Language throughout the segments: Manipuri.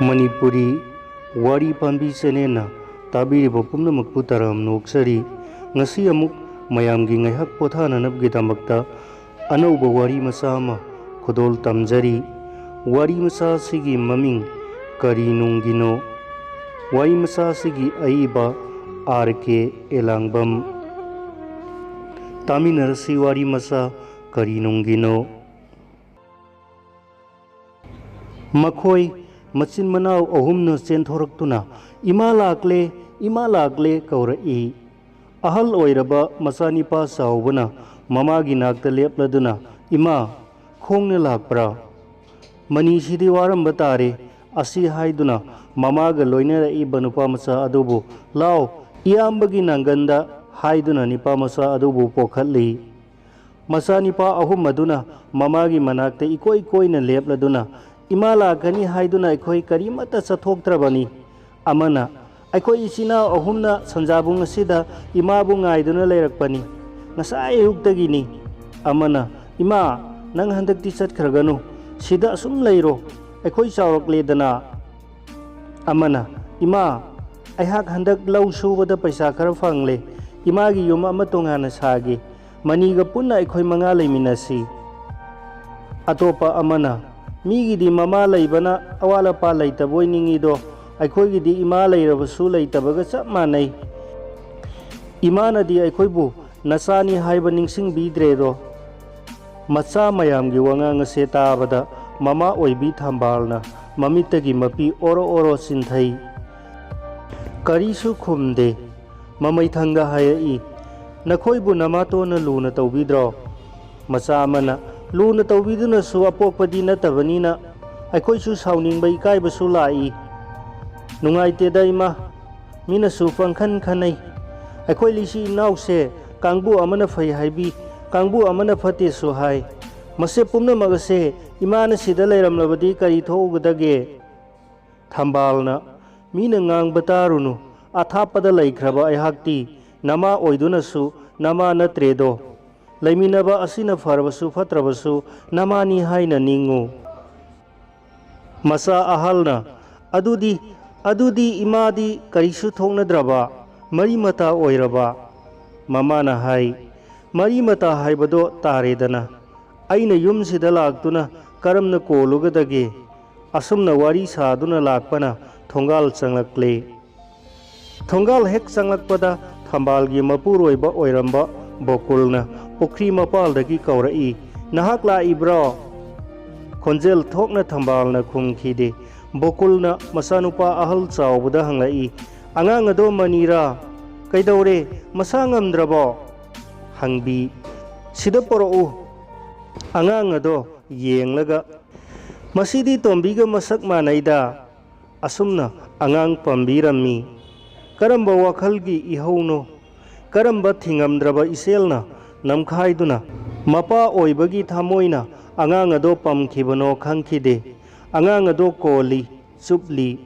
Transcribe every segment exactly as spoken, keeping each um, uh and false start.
ꯃꯅꯤꯄꯨꯔꯤ ꯋꯥꯔꯤ ꯄꯥꯝꯕꯤ ꯆꯦꯅꯦꯜꯅ ꯇꯥꯕꯤꯔꯤꯕ ꯄꯨꯝꯅꯃꯛꯄꯨ ꯇꯔꯥꯝꯅ ꯑꯣꯛꯆꯔꯤ꯫ ꯉꯁꯤ ꯑꯃꯨꯛ ꯃꯌꯥꯝꯒꯤ ꯉꯥꯏꯍꯥꯛ ꯄꯣꯊꯥꯅꯅꯕꯒꯤꯗꯃꯛꯇ ꯑꯅꯧꯕ ꯋꯥꯔꯤ ꯃꯆꯥ ꯑꯃ ꯈꯨꯗꯣꯜ ꯇꯝꯖꯔꯤ꯫ ꯋꯥꯔꯤ ꯃꯆꯥ ꯑꯁꯤꯒꯤ ꯃꯃꯤꯡ ꯀꯔꯤ ꯅꯨꯡꯒꯤꯅꯣ? ꯋꯥꯔꯤ ꯃꯆꯥ ꯑꯁꯤꯒꯤ ꯑꯏꯕ ꯑꯥꯔ ꯀꯦ ꯑꯦꯂꯥꯡꯕꯝ꯫ ꯇꯥꯃꯤꯟꯅꯔꯁꯤ ꯋꯥꯔꯤ ꯃꯆꯥ ꯀꯔꯤ ꯅꯨꯡꯒꯤꯅꯣ? ꯃꯈꯣꯏ ꯃꯆꯤꯟ ꯃꯅꯥꯎ ꯑꯍꯨꯝꯅ ꯆꯦꯟꯊꯣꯔꯛꯇꯨꯅ, "ꯏꯃꯥ ꯂꯥꯛꯂꯦ, ꯏꯃꯥ ꯂꯥꯛꯂꯦ" ꯀꯧꯔꯛꯏ꯫ ꯑꯍꯜ ꯑꯣꯏꯔꯕ ꯃꯆꯥꯅꯤꯄꯥ ꯆꯥꯎꯕꯅ ꯃꯃꯥꯒꯤ ꯅꯥꯛꯇ ꯂꯦꯞꯂꯗꯨꯅ, "ꯏꯃꯥ, ꯈꯣꯡꯅ ꯂꯥꯛꯄ꯭ꯔꯥ? ꯃꯅꯤꯁꯤꯗꯤ ꯋꯥꯔꯝꯕ ꯇꯥꯔꯦ" ꯑꯁꯤ ꯍꯥꯏꯗꯨꯅ ꯃꯃꯥꯒ ꯂꯣꯏꯅꯔꯛꯏꯕ ꯅꯨꯄꯥ ꯃꯆꯥ ꯑꯗꯨꯕꯨ, "ꯂꯥꯎ, ꯏꯌꯥꯝꯕꯒꯤ ꯅꯥꯡꯒꯟꯗ" ꯍꯥꯏꯗꯨꯅ ꯅꯤꯄꯥ ꯃꯆꯥ ꯑꯗꯨꯕꯨ ꯄꯣꯛꯈꯠꯂꯤ꯫ ꯃꯆꯥꯅꯤꯄꯥ ꯑꯍꯨꯝ ꯑꯗꯨꯅ ꯃꯃꯥꯒꯤ ꯃꯅꯥꯛꯇ ꯏꯀꯣꯏ ꯀꯣꯏꯅ ꯂꯦꯞꯂꯗꯨꯅ, "ꯏꯃꯥ ꯂꯥꯛꯀꯅꯤ ꯍꯥꯏꯗꯨꯅ ꯑꯩꯈꯣꯏ ꯀꯔꯤꯃꯠꯇ ꯆꯠꯊꯣꯛꯇ꯭ꯔꯕꯅꯤ"꯫ ꯑꯃꯅ, "ꯑꯩꯈꯣꯏ ꯏꯆꯤꯟ ꯏꯅꯥꯎ ꯑꯍꯨꯝꯅ ꯁꯟꯖꯥꯕꯨꯡ ꯑꯁꯤꯗ ꯏꯃꯥꯕꯨ ꯉꯥꯏꯗꯨꯅ ꯂꯩꯔꯛꯄꯅꯤ꯫ ꯉꯁꯥꯏ ꯑꯌꯨꯛꯇꯒꯤꯅꯤ"꯫ ꯑꯃꯅ, "ꯏꯃꯥ, ꯅꯪ ꯍꯟꯗꯛꯇꯤ ꯆꯠꯈ꯭ꯔꯒꯅꯨ꯫ ꯁꯤꯗ ꯑꯁꯨꯝ ꯂꯩꯔꯣ꯫ ꯑꯩꯈꯣꯏ ꯆꯥꯎꯔꯛꯂꯦꯗꯅ"꯫ ꯑꯃꯅ, "ꯏꯃꯥ, ꯑꯩꯍꯥꯛ ꯍꯟꯗꯛ ꯂꯧ ꯁꯨꯕꯗ ꯄꯩꯁꯥ ꯈꯔ ꯐꯪꯂꯦ꯫ ꯏꯃꯥꯒꯤ ꯌꯨꯝ ꯑꯃ ꯇꯣꯉꯥꯟꯅ ꯁꯥꯒꯦ꯫ ꯃꯅꯤꯒ ꯄꯨꯟꯅ ꯑꯩꯈꯣꯏ ꯃꯉꯥ ꯂꯩꯃꯤꯟꯅꯁꯤ"꯫ ꯑꯇꯣꯞꯄ ꯑꯃꯅ, "ꯃꯤꯒꯤꯗꯤ ꯃꯃꯥ ꯂꯩꯕꯅ ꯑꯋꯥꯠ ꯑꯄꯥ ꯂꯩꯇꯕ ꯑꯣꯏꯅꯤꯡꯉꯤꯗꯣ, ꯑꯩꯈꯣꯏꯒꯤꯗꯤ ꯏꯃꯥ ꯂꯩꯔꯕꯁꯨ ꯂꯩꯇꯕꯒ ꯆꯞ ꯃꯥꯟꯅꯩ꯫ ꯏꯃꯥꯅꯗꯤ ꯑꯩꯈꯣꯏꯕꯨ ꯅꯆꯥꯅꯤ ꯍꯥꯏꯕ ꯅꯤꯡꯁꯤꯡꯕꯤꯗ꯭ꯔꯦꯗꯣ"꯫ ꯃꯆꯥ ꯃꯌꯥꯝꯒꯤ ꯋꯥꯉꯥꯡ ꯑꯁꯦ ꯇꯥꯕꯗ ꯃꯃꯥ ꯑꯣꯏꯕꯤ ꯊꯝꯕꯥꯜꯅ ꯃꯃꯤꯠꯇꯒꯤ ꯃꯄꯤ ꯑꯣꯔꯣ ꯑꯣꯔꯣ ꯆꯤꯟꯊꯩ꯫ ꯀꯔꯤꯁꯨ ꯈꯨꯝꯗꯦ꯫ ꯃꯃꯩꯊꯪꯗ ꯍꯥꯏꯔꯛꯏ, "ꯅꯈꯣꯏꯕꯨ ꯅꯃꯥꯇꯣꯟꯅ ꯂꯨꯅ ꯇꯧꯕꯤꯗ꯭ꯔꯣ?" ꯃꯆꯥ ꯑꯃꯅ, "ꯂꯨꯅ ꯇꯧꯕꯤꯗꯨꯅꯁꯨ ꯑꯄꯣꯛꯄꯗꯤ ꯅꯠꯇꯕꯅꯤꯅ ꯑꯩꯈꯣꯏꯁꯨ ꯁꯥꯎꯅꯤꯡꯕ ꯏꯀꯥꯏꯕꯁꯨ ꯂꯥꯛꯏ꯫ ꯅꯨꯡꯉꯥꯏꯇꯦꯗ ꯏꯃꯥ, ꯃꯤꯅꯁꯨ ꯄꯪꯈꯟ ꯈꯟꯅꯩ꯫ ꯑꯩꯈꯣꯏ ꯏꯆꯤꯜ ꯏꯅꯥꯎꯁꯦ ꯀꯥꯡꯕꯨ ꯑꯃꯅ ꯐꯩ ꯍꯥꯏꯕꯤ, ꯀꯥꯡꯕꯨ ꯑꯃꯅ ꯐꯠꯇꯦꯁꯨ ꯍꯥꯏ꯫ ꯃꯁꯤ ꯄꯨꯝꯅꯃꯛ ꯑꯁꯦ ꯏꯃꯥꯅ ꯁꯤꯗ ꯂꯩꯔꯝꯂꯕꯗꯤ ꯀꯔꯤ ꯊꯣꯛꯎꯒꯗꯒꯦ?" ꯊꯝꯕꯥꯜꯅ, "ꯃꯤꯅ ꯉꯥꯡꯕ ꯇꯥꯔꯨꯅꯨ, ꯑꯊꯥꯞꯄꯗ ꯂꯩꯈ꯭ꯔꯕ ꯑꯩꯍꯥꯛꯇꯤ ꯅꯃꯥ ꯑꯣꯏꯗꯨꯅꯁꯨ ꯅꯃꯥ ꯅꯠꯇ꯭ꯔꯦꯗꯣ꯫ ꯂꯩꯃꯤꯟꯅꯕ ꯑꯁꯤꯅ ꯐꯔꯕꯁꯨ ꯐꯠꯇ꯭ꯔꯕꯁꯨ ꯅꯃꯥꯅꯤ ꯍꯥꯏꯅ ꯅꯤꯡꯉꯨ"꯫ ꯃꯆꯥ ꯑꯍꯜꯅ, "ꯑꯗꯨꯗꯤ, ꯑꯗꯨꯗꯤ ꯏꯃꯥꯗꯤ ꯀꯔꯤꯁꯨ ꯊꯣꯛꯅꯗ꯭ꯔꯕ, ꯃꯔꯤ ꯃꯇꯥ ꯑꯣꯏꯔꯕ?" ꯃꯃꯥꯅ ꯍꯥꯏ, "ꯃꯔꯤ ꯃꯇꯥ ꯍꯥꯏꯕꯗꯣ ꯇꯥꯔꯦꯗꯅ꯫ ꯑꯩꯅ ꯌꯨꯝꯁꯤꯗ ꯂꯥꯛꯇꯨꯅ ꯀꯔꯝꯅ ꯀꯣꯜꯂꯨꯒꯗꯒꯦ?" ꯑꯁꯨꯝꯅ ꯋꯥꯔꯤ ꯁꯥꯗꯨꯅ ꯂꯥꯛꯄꯅ ꯊꯣꯡꯒꯥꯜ ꯆꯪꯂꯛꯂꯦ꯫ ꯊꯣꯡꯒꯥꯜ ꯍꯦꯛ ꯆꯪꯂꯛꯄꯗ ꯊꯝꯕꯥꯜꯒꯤ ꯃꯄꯨꯔꯣꯏꯕ ꯑꯣꯏꯔꯝꯕ ꯕꯣꯀꯨꯜꯅ ꯄꯨꯈ꯭ꯔꯤ ꯃꯄꯥꯜꯗꯒꯤ ꯀꯧꯔꯛꯏ, "ꯅꯍꯥꯛ ꯂꯥꯛꯏꯕ꯭ꯔꯣ?" ꯈꯣꯟꯖꯦꯜ ꯊꯣꯛꯅ ꯊꯝꯕꯥꯜꯅ ꯈꯨꯝꯈꯤꯗꯦ꯫ ꯕꯣꯀꯨꯜꯅ ꯃꯆꯥꯅꯨꯄꯥ ꯑꯍꯜ ꯆꯥꯎꯕꯗ ꯍꯪꯂꯛꯏ, "ꯑꯉꯥꯡ ꯑꯗꯣ ꯃꯅꯤꯔꯥ? ꯀꯩꯗꯧꯔꯦ? ꯃꯁꯥ ꯉꯝꯗ꯭ꯔꯕꯣ?" ꯍꯪꯕꯤ, "ꯁꯤꯗ ꯄꯣꯔꯛꯎ, ꯑꯉꯥꯡ ꯑꯗꯣ ꯌꯦꯡꯂꯒ꯫ ꯃꯁꯤꯗꯤ ꯇꯣꯝꯕꯤꯒ ꯃꯁꯛ ꯃꯥꯟꯅꯩꯗ꯫" ꯑꯁꯨꯝꯅ ꯑꯉꯥꯡ ꯄꯝꯕꯤꯔꯝꯃꯤ꯫ ꯀꯔꯝꯕ ꯋꯥꯈꯜꯒꯤ ꯏꯍꯧꯅꯣ? ꯀꯔꯝꯕ ꯊꯤꯉꯝꯗ꯭ꯔꯕ ꯏꯆꯦꯜꯅ ꯅꯝꯈꯥꯏꯗꯨꯅ ꯃꯄꯥ ꯑꯣꯏꯕꯒꯤ ꯊꯃꯣꯏꯅ ꯑꯉꯥꯡ ꯑꯗꯣ ꯄꯝꯈꯤꯕꯅꯣ ꯈꯪꯈꯤꯗꯦ꯫ ꯑꯉꯥꯡ ꯑꯗꯣ ꯀꯣꯜꯂꯤ, ꯆꯨꯞꯂꯤ꯫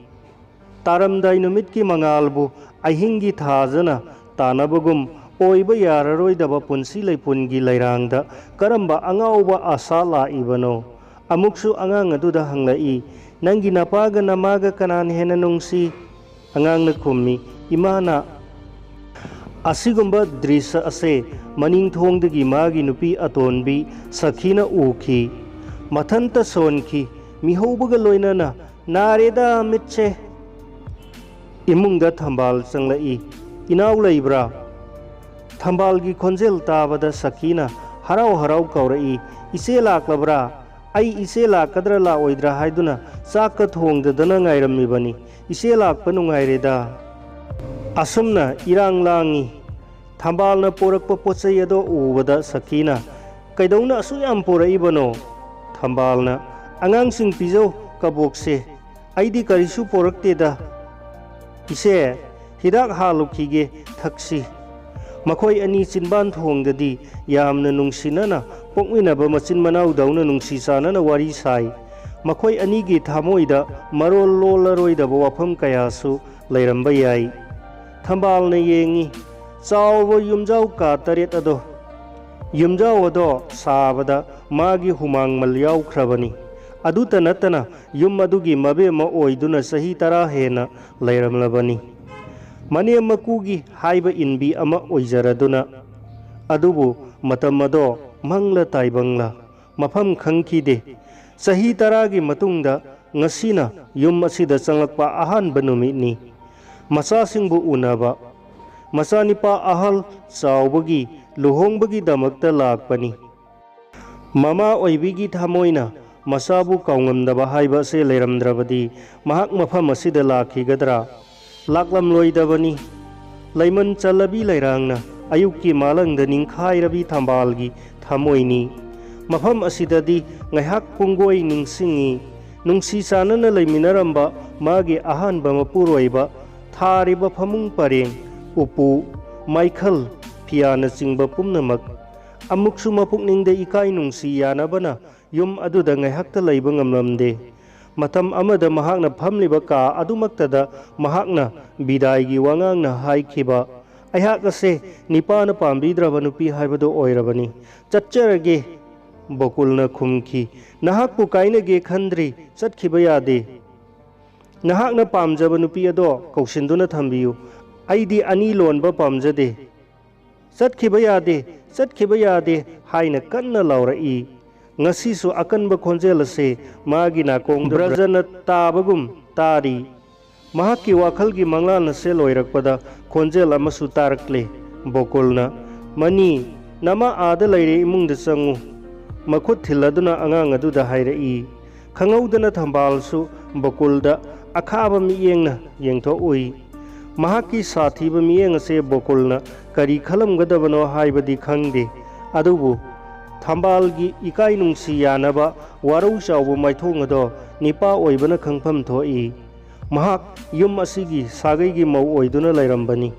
ꯇꯥꯔꯝꯗꯥꯏ ꯅꯨꯃꯤꯠꯀꯤ ꯃꯉꯥꯜꯕꯨ ꯑꯍꯤꯡꯒꯤ ꯊꯥꯖꯅ ꯇꯥꯅꯕꯒꯨꯝ, ꯑꯣꯏꯕ ꯌꯥꯔꯔꯣꯏꯗꯕ ꯄꯨꯟꯁꯤ ꯂꯩꯄꯨꯟꯒꯤ ꯂꯩꯔꯥꯡꯗ ꯀꯔꯝꯕ ꯑꯉꯥꯎꯕ ꯑꯥꯁꯥ ꯂꯥꯛꯏꯕꯅꯣ? ꯑꯃꯨꯛꯁꯨ ꯑꯉꯥꯡ ꯑꯗꯨꯗ ꯍꯪꯂꯛꯏ, "ꯅꯪꯒꯤ ꯅꯄꯥꯒ ꯅꯃꯥꯒ ꯀꯅꯥꯅ ꯍꯦꯟꯅ ꯅꯨꯡꯁꯤ?" ꯑꯉꯥꯡꯅ ꯈꯨꯝꯃꯤ, "ꯏꯃꯥꯅ꯫" ꯑꯁꯤꯒꯨꯝꯕ ꯗ꯭ꯔꯤꯁ ꯑꯁꯦ ꯃꯅꯤꯡ ꯊꯣꯡꯗꯒꯤ ꯃꯥꯒꯤ ꯅꯨꯄꯤ ꯑꯇꯣꯟꯕꯤ ꯁꯈꯤꯅ ꯎꯈꯤ꯫ ꯃꯊꯟꯇ ꯁꯣꯟꯈꯤ꯫ ꯃꯤꯍꯧꯕꯒ ꯂꯣꯏꯅꯅ, "ꯅꯥꯔꯦꯗ ꯃꯤꯠꯁꯦ!" ꯏꯃꯨꯡꯗ ꯊꯝꯕꯥꯜ ꯆꯪꯂꯛꯏ꯫ "ꯏꯅꯥꯎ ꯂꯩꯕ꯭ꯔꯥ?" ꯊꯝꯕꯥꯜꯒꯤ ꯈꯣꯟꯖꯦꯜ ꯇꯥꯕꯗ ꯁꯈꯤꯅ ꯍꯔꯥꯎ ꯍꯔꯥꯎ ꯀꯧꯔꯛꯏ, "ꯏꯆꯦ ꯂꯥꯛꯂꯕ꯭ꯔꯥ? ꯑꯩ ꯏꯆꯦ ꯂꯥꯛꯀꯗ꯭ꯔꯥ ꯂꯥꯛꯑꯣꯏꯗ꯭ꯔꯥ ꯍꯥꯏꯗꯨꯅ ꯆꯥꯛꯀ ꯊꯣꯡꯗꯗꯅ ꯉꯥꯏꯔꯝꯃꯤꯕꯅꯤ꯫ ꯏꯆꯦ ꯂꯥꯛꯄ ꯅꯨꯡꯉꯥꯏꯔꯦꯗ꯫" ꯑꯁꯨꯝꯅ ꯏꯔꯥꯡ ꯂꯥꯡꯉꯤ꯫ ꯊꯝꯕꯥꯜꯅ ꯄꯣꯔꯛꯄ ꯄꯣꯠ ꯆꯩ ꯑꯗꯣ ꯎꯕꯗ ꯁꯈꯤꯅ, "ꯀꯩꯗꯧꯅ ꯑꯁꯨꯛ ꯌꯥꯝ ꯄꯣꯔꯛꯏꯕꯅꯣ?" ꯊꯝꯕꯥꯜꯅ, "ꯑꯉꯥꯡꯁꯤꯡ ꯄꯤꯖꯧ ꯀꯕꯣꯛꯁꯦ꯫ ꯑꯩꯗꯤ ꯀꯔꯤꯁꯨ ꯄꯣꯔꯛꯇꯦꯗ꯫ ꯏꯆꯦ, ꯍꯤꯗꯥꯛ ꯍꯥꯜꯂꯨꯈꯤꯒꯦ, ꯊꯛꯁꯤ꯫" ꯃꯈꯣꯏ ꯑꯅꯤ ꯆꯤꯟꯕꯥꯟ ꯊꯣꯡꯗꯗꯤ ꯌꯥꯝꯅ ꯅꯨꯡꯁꯤꯅꯅ ꯄꯣꯛꯃꯤꯟꯅꯕ ꯃꯆꯤꯟ ꯃꯅꯥꯎꯗꯧꯅ ꯅꯨꯡꯁꯤ ꯆꯥꯟꯅꯅ ꯋꯥꯔꯤ ꯁꯥꯏ꯫ ꯃꯈꯣꯏ ꯑꯅꯤꯒꯤ ꯊꯃꯣꯏꯗ ꯃꯔꯣꯜ ꯂꯣꯜꯂꯔꯣꯏꯗꯕ ꯋꯥꯐꯝ ꯀꯌꯥꯁꯨ ꯂꯩꯔꯝꯕ ꯌꯥꯏ꯫ ꯊꯝꯕꯥꯜꯅ ꯌꯦꯡꯉꯤ꯫ ꯆꯥꯎꯔꯕ ꯌꯨꯝꯖꯥꯎ ꯀꯥ ꯇꯔꯦꯠ ꯑꯗꯣ, ꯌꯨꯝꯖꯥꯎ ꯑꯗꯣ ꯁꯥꯕꯗ ꯃꯥꯒꯤ ꯍꯨꯃꯥꯡꯃꯜ ꯌꯥꯎꯈ꯭ꯔꯕꯅꯤ꯫ ꯑꯗꯨꯇ ꯅꯠꯇꯅ ꯌꯨꯝ ꯑꯗꯨꯒꯤ ꯃꯕꯦꯝꯃ ꯑꯣꯏꯗꯨꯅ ꯆꯍꯤ ꯇꯔꯥ ꯍꯦꯟꯅ ꯂꯩꯔꯝꯂꯕꯅꯤ꯫ ꯃꯅꯦꯝ ꯃꯀꯨꯒꯤ ꯍꯥꯏꯕ ꯏꯟꯕꯤ ꯑꯃ ꯑꯣꯏꯖꯔꯗꯨꯅ꯫ ꯑꯗꯨꯕꯨ ꯃꯇꯝ ꯑꯗꯣ ꯃꯪꯂ ꯇꯥꯏꯕꯪꯂ ꯃꯐꯝ ꯈꯪꯈꯤꯗꯦ꯫ ꯆꯍꯤ ꯇꯔꯥꯒꯤ ꯃꯇꯨꯡꯗ ꯉꯁꯤꯅ ꯌꯨꯝ ꯑꯁꯤꯗ ꯆꯪꯂꯛꯄ ꯑꯍꯥꯟꯕ ꯅꯨꯃꯤꯠꯅꯤ꯫ ꯃꯆꯥꯁꯤꯡꯕꯨ ꯎꯅꯕ꯫ ꯃꯆꯥꯅꯤꯄꯥ ꯑꯍꯜ ꯆꯥꯎꯕꯒꯤ ꯂꯨꯍꯣꯡꯕꯒꯤꯗꯃꯛꯇ ꯂꯥꯛꯄꯅꯤ꯫ ꯃꯃꯥ ꯑꯣꯏꯕꯤꯒꯤ ꯊꯃꯣꯏꯅ ꯃꯆꯥꯕꯨ ꯀꯥꯎꯉꯝꯗꯕ ꯍꯥꯏꯕ ꯑꯁꯤ ꯂꯩꯔꯝꯗ꯭ꯔꯕꯗꯤ ꯃꯍꯥꯛ ꯃꯐꯝ ꯑꯁꯤꯗ ꯂꯥꯛꯈꯤꯒꯗ꯭ꯔꯥ? ꯂꯥꯛꯂꯝꯂꯣꯏꯗꯕꯅꯤ꯫ ꯂꯩꯃꯟ ꯆꯜꯂꯕꯤ ꯂꯩꯔꯥꯡꯅ ꯑꯌꯨꯛꯀꯤ ꯃꯥꯂꯪꯗ ꯅꯤꯡꯈꯥꯏꯔꯕꯤ ꯊꯝꯕꯥꯜꯒꯤ ꯊꯃꯣꯏꯅꯤ꯫ ꯃꯐꯝ ꯑꯁꯤꯗꯗꯤ ꯉꯥꯏꯍꯥꯛ ꯄꯨꯡꯒꯣꯏ ꯅꯤꯡꯁꯤꯡꯉꯤ꯫ ꯅꯨꯡꯁꯤ ꯆꯥꯟꯅꯅ ꯂꯩꯃꯤꯟꯅꯔꯝꯕ ꯃꯥꯒꯤ ꯑꯍꯥꯟꯕ ꯃꯄꯨꯔꯣꯏꯕ, ꯊꯥꯔꯤꯕ ꯐꯃꯨꯡ ꯄꯔꯦꯡ, ꯎꯄꯨ, ꯃꯥꯏꯈꯜ, ꯐꯤꯌꯥꯅꯆꯤꯡꯕ ꯄꯨꯝꯅꯃꯛ꯫ ꯑꯃꯨꯛꯁꯨ ꯃꯄꯨꯛꯅꯤꯡꯗ ꯏꯀꯥꯏ ꯅꯨꯡꯁꯤ ꯌꯥꯅꯕꯅ ꯌꯨꯝ ꯑꯗꯨꯗ ꯉꯥꯏꯍꯥꯛꯇ ꯂꯩꯕ ꯉꯝꯂꯝꯗꯦ꯫ ꯃꯇꯝ ꯑꯃꯗ ꯃꯍꯥꯛꯅ ꯐꯝꯂꯤꯕ ꯀꯥ ꯑꯗꯨꯃꯛꯇꯗ ꯃꯍꯥꯛꯅ ꯕꯤꯗꯥꯏꯒꯤ ꯋꯥꯉꯥꯡꯅ ꯍꯥꯏꯈꯤꯕ, "ꯑꯩꯍꯥꯛ ꯑꯁꯦ ꯅꯤꯄꯥꯅ ꯄꯥꯝꯕꯤꯗ꯭ꯔꯕ ꯅꯨꯄꯤ ꯍꯥꯏꯕꯗꯨ ꯑꯣꯏꯔꯕꯅꯤ꯫ ꯆꯠꯆꯔꯒꯦ," ꯕꯣꯀꯨꯜꯅ ꯈꯨꯝꯈꯤ꯫ "ꯅꯍꯥꯛꯄꯨ ꯀꯥꯏꯅꯒꯦ ꯈꯟꯗ꯭ꯔꯤ, ꯆꯠꯈꯤꯕ ꯌꯥꯗꯦ꯫ ꯅꯍꯥꯛꯅ ꯄꯥꯝꯖꯕ ꯅꯨꯄꯤ ꯑꯗꯣ ꯀꯧꯁꯤꯟꯗꯨꯅ ꯊꯝꯕꯤꯌꯨ꯫ ꯑꯩꯗꯤ ꯑꯅꯤ ꯂꯣꯟꯕ ꯄꯥꯝꯖꯗꯦ꯫ ꯆꯠꯈꯤꯕ ꯌꯥꯗꯦ, ꯆꯠꯈꯤꯕ ꯌꯥꯗꯦ" ꯍꯥꯏꯅ ꯀꯟꯅ ꯂꯥꯎꯔꯛꯏ꯫ ꯉꯁꯤꯁꯨ ꯑꯀꯟꯕ ꯈꯣꯟꯖꯦꯜ ꯑꯁꯤ ꯃꯥꯒꯤ ꯅꯥꯀꯣꯡꯗ ꯕ꯭ꯔꯖꯅ ꯇꯥꯕꯒꯨꯝ ꯇꯥꯔꯤ꯫ ꯃꯍꯥꯛꯀꯤ ꯋꯥꯈꯜꯒꯤ ꯃꯪꯂꯥꯟ ꯑꯁꯦ ꯂꯣꯏꯔꯛꯄꯗ ꯈꯣꯟꯖꯦꯜ ꯑꯃꯁꯨ ꯇꯥꯔꯛꯂꯦ꯫ ꯕꯣꯀꯨꯜꯅ, "ꯃꯅꯤ, ꯅꯃꯥ ꯑꯥꯗ ꯂꯩꯔꯦ, ꯏꯃꯨꯡꯗ ꯆꯪꯉꯨ," ꯃꯈꯨꯠ ꯊꯤꯜꯂꯗꯨꯅ ꯑꯉꯥꯡ ꯑꯗꯨꯗ ꯍꯥꯏꯔꯛꯏ꯫ ꯈꯪꯍꯧꯗꯅ ꯊꯝꯕꯥꯜꯁꯨ ꯕꯣꯀꯨꯜꯗ ꯑꯈꯥꯕ ꯃꯤꯠꯌꯦꯡꯅ ꯌꯦꯡꯊꯣꯛꯎꯏ꯫ ꯃꯍꯥꯛꯀꯤ ꯁꯥꯊꯤꯕ ꯃꯤꯠꯌꯦꯡ ꯑꯁꯦ ꯕꯣꯀꯨꯜꯅ ꯀꯔꯤ ꯈꯜꯂꯝꯒꯗꯕꯅꯣ ꯍꯥꯏꯕꯗꯤ ꯈꯪꯗꯦ, ꯑꯗꯨꯕꯨ ꯊꯝꯕꯥꯜꯒꯤ ꯏꯀꯥꯏ ꯅꯨꯡꯁꯤ ꯌꯥꯅꯕ ꯋꯥꯔꯧ ꯆꯥꯎꯕ ꯃꯥꯏꯊꯣꯡ ꯑꯗꯣ ꯅꯤꯄꯥ ꯑꯣꯏꯕꯅ ꯈꯪꯐꯝ ꯊꯣꯛꯏ꯫ ꯃꯍꯥꯛ ꯌꯨꯝ ꯑꯁꯤꯒꯤ ꯁꯥꯒꯩꯒꯤ ꯃꯧ ꯑꯣꯏꯗꯨꯅ ꯂꯩꯔꯝꯕꯅꯤ꯫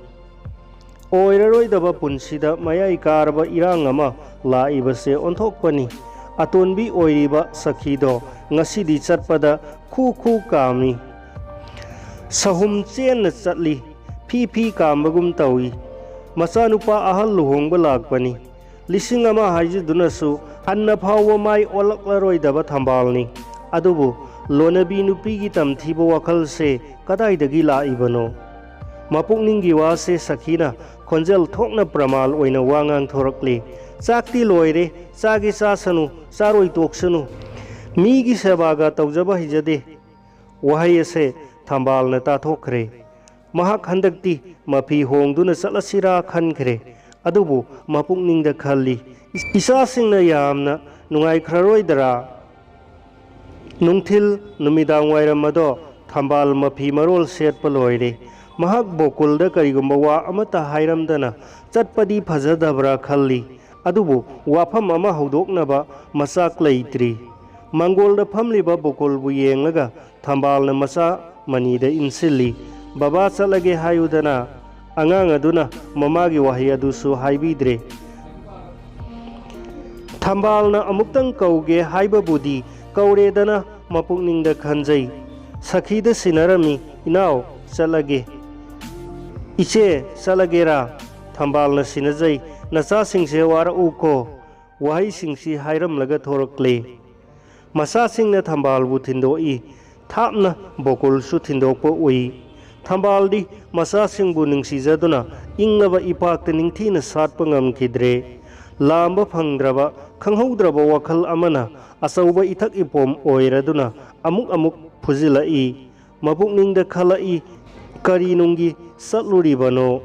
ꯑꯣꯏꯔꯔꯣꯏꯗꯕ ꯄꯨꯟꯁꯤꯗ ꯃꯌꯥꯏ ꯀꯥꯔꯕ ꯏꯔꯥꯡ ꯑꯃ ꯂꯥꯛꯏꯕꯁꯦ ꯑꯣꯟꯊꯣꯛꯄꯅꯤ꯫ ꯑꯇꯣꯟꯕꯤ ꯑꯣꯏꯔꯤꯕ ꯁꯈꯤꯗꯣ ꯉꯁꯤꯗꯤ ꯆꯠꯄꯗ ꯈꯨ ꯈꯨ ꯀꯥꯝꯃꯤ꯫ ꯁꯍꯨꯝ ꯆꯦꯟꯅ ꯆꯠꯂꯤ꯫ ꯐꯤ ꯐꯤ ꯀꯥꯝꯕꯒꯨꯝ ꯇꯧꯏ꯫ ꯃꯆꯥꯅꯨꯄꯥ ꯑꯍꯜ ꯂꯨꯍꯣꯡꯕ ꯂꯥꯛꯄꯅꯤ꯫ ꯂꯤꯁꯤꯡ ꯑꯃ ꯍꯥꯏꯖꯗꯨꯅꯁꯨ ꯍꯟꯅ ꯐꯥꯎꯕ ꯃꯥꯏ ꯑꯣꯜꯂꯛꯂꯔꯣꯏꯗꯕ ꯊꯝꯕꯥꯜꯅꯤ꯫ ꯑꯗꯨꯕꯨ ꯂꯣꯅꯕꯤ ꯅꯨꯄꯤꯒꯤ ꯇꯝꯊꯤꯕ ꯋꯥꯈꯜꯁꯦ ꯀꯗꯥꯏꯗꯒꯤ ꯂꯥꯛꯏꯕꯅꯣ? ꯃꯄꯨꯛꯅꯤꯡꯒꯤ ꯋꯥꯁꯦ ꯁꯈꯤꯅ ꯈꯣꯟꯖꯦꯜ ꯊꯣꯛꯅ ꯄ꯭ꯔꯃꯥꯜ ꯑꯣꯏꯅ ꯋꯥ ꯉꯥꯡꯊꯣꯔꯛꯂꯤ꯫ "ꯆꯥꯛꯇꯤ ꯂꯣꯏꯔꯦ, ꯆꯥꯒꯦ ꯆꯥꯁꯅꯨ, ꯆꯥꯔꯣꯏ ꯇꯣꯛꯁꯅꯨ꯫ ꯃꯤꯒꯤ ꯁꯦꯕꯥꯒ ꯇꯧꯖꯕ ꯍꯩꯖꯗꯦ"꯫ ꯋꯥꯍꯩ ꯑꯁꯦ ꯊꯝꯕꯥꯜꯅ ꯇꯥꯊꯣꯛꯈ꯭ꯔꯦ꯫ ꯃꯍꯥꯛ ꯍꯟꯗꯛꯇꯤ ꯃꯐꯤ ꯍꯣꯡꯗꯨꯅ ꯆꯠꯂꯁꯤꯔꯥ ꯈꯟꯈ꯭ꯔꯦ꯫ ꯑꯗꯨꯕꯨ ꯃꯄꯨꯛꯅꯤꯡꯗ ꯈꯜꯂꯤ, "ꯏꯆꯥꯁꯤꯡꯅ ꯌꯥꯝꯅ ꯅꯨꯡꯉꯥꯏꯈ꯭ꯔꯔꯣꯏꯗ꯭ꯔꯥ?" ꯅꯨꯡꯊꯤꯜ ꯅꯨꯃꯤꯗꯥꯡ ꯋꯥꯏꯔꯝ ꯑꯗꯣ ꯊꯝꯕꯥꯜ ꯃꯐꯤ ꯃꯔꯣꯜ ꯁꯦꯠꯄ ꯂꯣꯏꯔꯦ꯫ ꯃꯍꯥꯛ ꯕꯣꯀꯨꯜꯗ ꯀꯔꯤꯒꯨꯝꯕ ꯋꯥ ꯑꯃꯠꯇ ꯍꯥꯏꯔꯝꯗꯅ ꯆꯠꯄꯗꯤ ꯐꯖꯗꯕ꯭ꯔꯥ ꯈꯜꯂꯤ꯫ ꯑꯗꯨꯕꯨ ꯋꯥꯐꯝ ꯑꯃ ꯍꯧꯗꯣꯛꯅꯕ ꯃꯆꯥꯛ ꯂꯩꯇ꯭ꯔꯤ꯫ ꯃꯪꯒꯣꯜꯗ ꯐꯝꯂꯤꯕ ꯕꯣꯀꯨꯜꯕꯨ ꯌꯦꯡꯂꯒ ꯊꯝꯕꯥꯜꯅ ꯃꯆꯥ ꯃꯅꯤꯗ ꯏꯟꯁꯤꯜꯂꯤ꯫ "ꯕꯕꯥ ꯆꯠꯂꯒꯦ ꯍꯥꯏꯌꯨꯗꯅ"꯫ ꯑꯉꯥꯡ ꯑꯗꯨꯅ ꯃꯃꯥꯒꯤ ꯋꯥꯍꯩ ꯑꯗꯨꯁꯨ ꯍꯥꯏꯕꯤꯗ꯭ꯔꯦ꯫ ꯊꯝꯕꯥꯜꯅ ꯑꯃꯨꯛꯇꯪ ꯀꯧꯒꯦ ꯍꯥꯏꯕꯕꯨꯗꯤ ꯀꯧꯔꯦꯗꯅ ꯃꯄꯨꯛꯅꯤꯡꯗ ꯈꯟꯖꯩ꯫ ꯁꯈꯤꯗ ꯁꯤꯟꯅꯔꯝꯃꯤ, "ꯏꯅꯥꯎ, ꯆꯠꯂꯒꯦ"꯫ "ꯏꯆꯦ, ꯆꯠꯂꯒꯦꯔꯥ?" ꯊꯝꯕꯥꯜꯅ ꯁꯤꯟꯅꯖꯩ꯫ "ꯅꯆꯥꯁꯤꯡꯁꯦ ꯋꯥꯔꯛꯎꯀꯣ"꯫ ꯋꯥꯍꯩꯁꯤꯡꯁꯤ ꯍꯥꯏꯔꯝꯂꯒ ꯊꯣꯔꯛꯂꯦ꯫ ꯃꯆꯥꯁꯤꯡꯅ ꯊꯝꯕꯥꯜꯕꯨ ꯊꯤꯟꯗꯣꯛꯏ꯫ ꯊꯥꯞꯅ ꯕꯣꯀꯨꯜꯁꯨ ꯊꯤꯟꯗꯣꯛꯄ ꯎꯏ꯫ ꯊꯝꯕꯥꯜꯗꯤ ꯃꯆꯥꯁꯤꯡꯕꯨ ꯅꯨꯡꯁꯤꯖꯗꯨꯅ ꯏꯪꯂꯕ ꯏꯄꯥꯛꯇ ꯅꯤꯡꯊꯤꯅ ꯁꯥꯠꯄ ꯉꯝꯈꯤꯗ꯭ꯔꯦ꯫ ꯂꯥꯝꯕ ꯐꯪꯗ꯭ꯔꯕ, ꯈꯪꯍꯧꯗ꯭ꯔꯕ ꯋꯥꯈꯜ ꯑꯃꯅ ꯑꯆꯧꯕ ꯏꯊꯛ ꯏꯄꯣꯝ ꯑꯣꯏꯔꯗꯨꯅ ꯑꯃꯨꯛ ꯑꯃꯨꯛ ꯐꯨꯖꯤꯜꯂꯛꯏ꯫ ꯃꯄꯨꯛꯅꯤꯡꯗ ꯈꯜꯂꯛꯏ, "ꯀꯔꯤ ꯅꯨꯡꯒꯤ ꯆꯠꯂꯨꯔꯤꯕꯅꯣ?"